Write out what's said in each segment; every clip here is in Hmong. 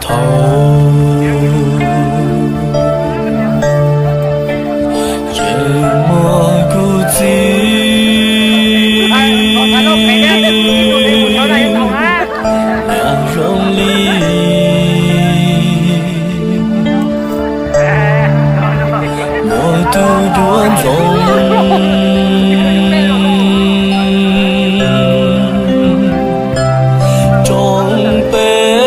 Hauv ces muaj kuv txiv nyob zoo li. Muaj tus duab ntxoov rau peb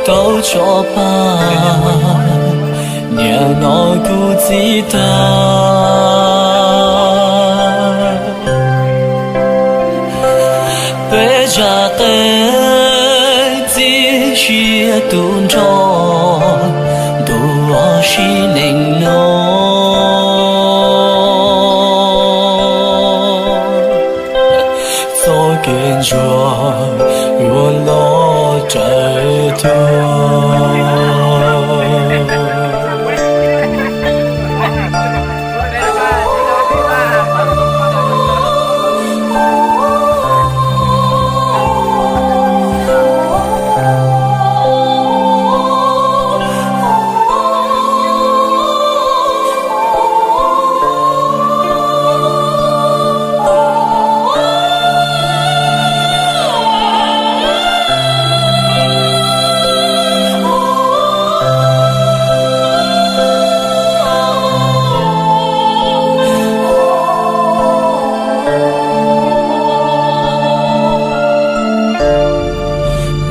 tau tso pag, nim no kuv txiv tag. Peb zaj qeej txib siab tu nrho, ntuj ua si neej no. Txoj kev ntsuag yuav los raws tuag.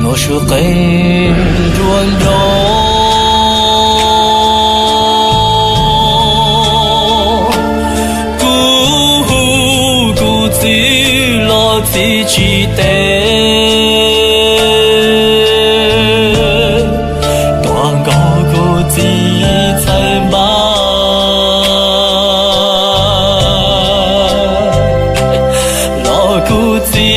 Noj su qeej nruab nrog, kuv hu kuv txiv los txiv tsis teb. Tuaj nkaus kuv txiv txhawb npaj los kuv txiv